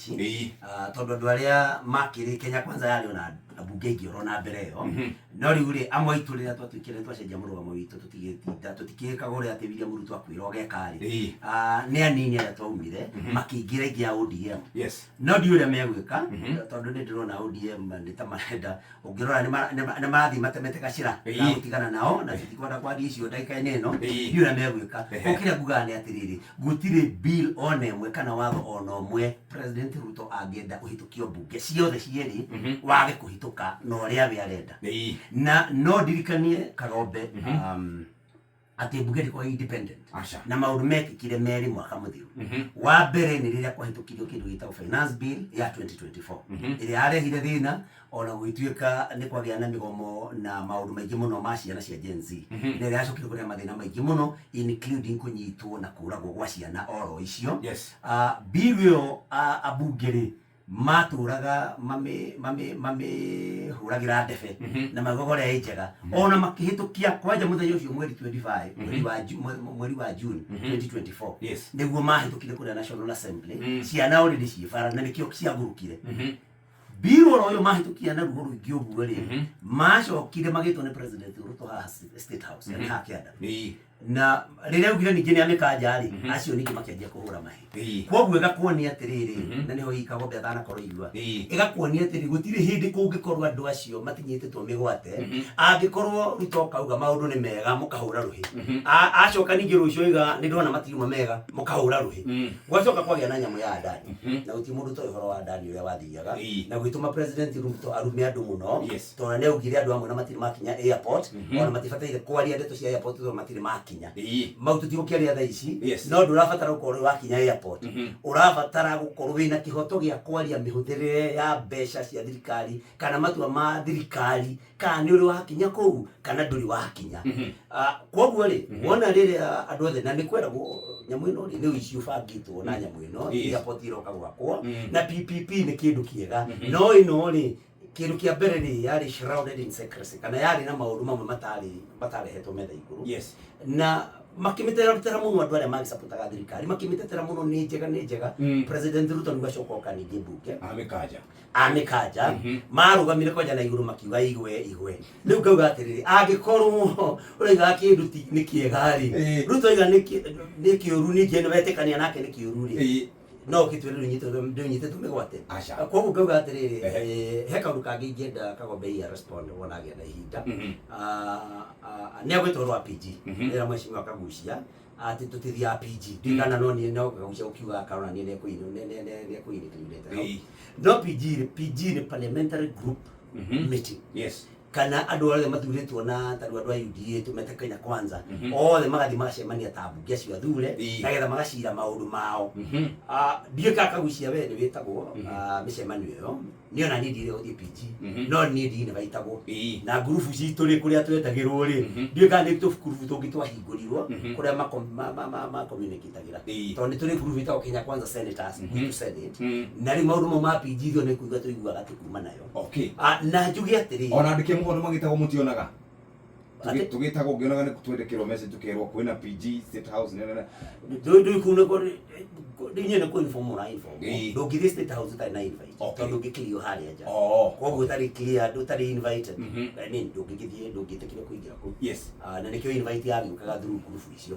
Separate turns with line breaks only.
Ici tondũ andũ arĩa makĩrĩ Kenya Kwanza yarĩ ona mbunge ingĩ oro na mbere ĩyo, no rĩu rĩ, amwe aitũ rĩrĩa twatuĩkire nĩ twacenjia mũrũgamo witũ, tũtigĩtinda tũtikĩkaga ũrĩa atĩ William Ruto akwĩra ũgeka rĩ, nĩ anini arĩa twaumire makĩingĩra ingĩ ya ODM. No ndiũĩ ũrĩa megwĩka, tondũ nĩ ndĩrona ODM nĩ ta marenda, ũngĩrora nĩ marathiĩ matemete gacĩra ga gũtigana nao, na tũtikwenda kwaria icio ndagĩka-inĩ ĩno. Ndiũĩ ũrĩa megwĩka. Ko kĩrĩa ngugaga nĩ atĩrĩrĩ, gũtirĩ bill ona ĩmwe kana watho ona ũmwe President Ruto angĩenda ũhĩtũkio mbunge ciothe cierĩ wage kũhĩtũka na ũrĩa we arenda. Na no ndirikanie Kagombe atĩ mbunge ndĩkoragwo independent.
Aca.
Na maũndũ mekĩkire merĩ mwaka mũthiru. Wa mbere nĩ rĩrĩa kwahĩtũkirio kĩndũ gĩtagwo Finance Bill ya 2024, ĩrĩa yarehire thĩna ona gũgĩtuĩka nĩ kwagĩa na mĩgomo na maũndũ maingĩ mũno ma ciana cia Gen Z, na ĩrĩa yacokire kũrehe mathĩna maingĩ mũno, including kũnyitwo na kũragwo gwa ciana oro icio. Bill ĩyo, ambunge rĩ, matũraga mamĩhũragĩra ndebe na maugaga ũrĩa ĩ njega, ona makĩhĩtũkia kwanja mũthenya ũcio mweri 25, mweri wa June 2024, nĩguo mahĩtũkire kũrĩa National Assembly. Ciana already ciĩ bara na nĩkĩo ciagũrũkire. Bill oro ũyũ mahĩtũkia na ruo rũingĩ ũguo rĩ, macokire magĩtwo nĩ President Ruto haha State House, yani haha kĩanda, na rĩrĩa augire ningĩ nĩ amĩkanja rĩ, acio ningĩ makĩanjia kũhũra mahĩ. Koguo ĩgakuonia atĩrĩrĩ, na nĩho hihi Kagombe atanakorwo igua, ĩgakuonia atĩrĩ, gũtirĩ hĩndĩ kũngĩkorwo andũ acio matinyitĩtwo mĩgwate. Angĩkorwo Ruto akauga maũndũ nĩ mega, mũkahũra rũhĩ. Acoka ningĩ rũciũ oiga nĩ ndona matiuma mega, mũkahũra rũhĩ. Gwacoka kwagĩa na nyamũ ya Adani, na gũtirĩ mũndũ ũtoĩ ũhoro wa Adani ũrĩa wathiaga, na gwĩtũma President Ruto arume andũ mũno, tondũ nĩ augire andũ amwe na matirĩ makinya airport, ona matibataire kwaria ndeto cia airport tondũ matirĩ makinya. Mau tũtigũkĩaria thaa ici. No ndũrabatara gũkorwo wakinya airport, ũrabatara gũkorwo wĩna kĩhoto gĩa kwaria mĩhũthĩrĩre ya mbeca cia thirikari kana matua ma thirikari, kana nĩ ũrĩ wakinya kũu kana ndũrĩ wakinya. Koguo rĩ, wona rĩrĩa andũ othe na nĩ kweragwo nyamũ ĩno rĩ, nĩ ũici ũbangĩtwo na nyamũ ĩno, airport ĩroka gwakwo na PPP nĩ kĩndũ kĩega, no ĩno rĩ, kĩndũ kĩa mbere rĩ, yarĩ shrouded in secrecy kana yarĩ na maũndũ mamwe matarĩ matarehetwo metha igũrũ, na makĩmĩteratera mũno andũ arĩa magĩcapotaga thirikari, makĩmĩtetera mũno, nĩ njega, nĩ njega. President Ruto nĩguo acoka oka ningĩ mbunge
amĩkanja.
Amĩkanja. Marũgamire kwanja na igũrũ makiuga igwe igwe. Rĩu ngauga atĩrĩrĩ, angĩkorwo ũraiga kĩndũ nĩ kĩega rĩ, Ruto oiga nĩ kĩũru, ningĩ nĩ wetĩkania nake nĩ kĩũru rĩ, no ũgĩtwĩre ndũnyitĩtwo mĩgwate?
Aca.
Koguo ngauga atĩrĩrĩ, he kaũndũ kangĩ ingĩenda Kagombe iya respond wona agĩa na ihinda. Nĩ agwĩtwo ũhoro wa PG, rĩrĩa mheshimiwa Kagucia atĩ tũtithiaga PG, ndirikana, no niĩ no Kagucia ũkiuga karona niĩ nĩekũinclude hau. No PG rĩ, PG nĩ parliamentary group meeting, kana andũ othe mathurĩtwo na tarĩu andũ a UDA tũmete Kenya Kwanza, othe magathiĩ magacemania ta mbunge acio athure, nagetha magacira maũndũ mao. Ndiũĩ kana Kagucia we nĩ wĩtagwo mĩcemanio ĩyo. Niĩ ona niĩ ndirĩ gũthiĩ PG, no niĩ ndirĩ baitagwo na ngurubu citũ rĩ, kũrĩa twetagĩrwo rĩ, ndiũĩ kana nĩ tũgurubu tũngĩ twahingũrirwo kũrĩa macommunicatagĩra, tondũ nĩ tũrĩ ngurubu ĩtagwo Kenya Kwanza Senators gwitũ Senate. Na rĩu maũndũ mau ma PG ithuĩ nĩ kũigua tũiguaga atĩ kuma nayo. Na njuge atĩrĩ,
Ona andĩke mũhono magĩtagwo mũtionaga. Tũgĩtagwo ngĩonaga nĩ twendekĩrwo message tũkerwo kwĩna PG State House nene.
Ndũĩ kũu nĩ inyuĩ nĩ kũ inform ũra inform. Ndũngĩthiĩ State House ũtarĩ na invite, tondũ ndũngĩkirio harĩa nja. Koguo ũtarĩ clear, ũtarĩ invited, I mean, ndũngĩgĩthiĩ, ndũngĩtĩkĩrio kũingĩra kũu. Na nĩkĩo invite yagĩũkaga through group icio.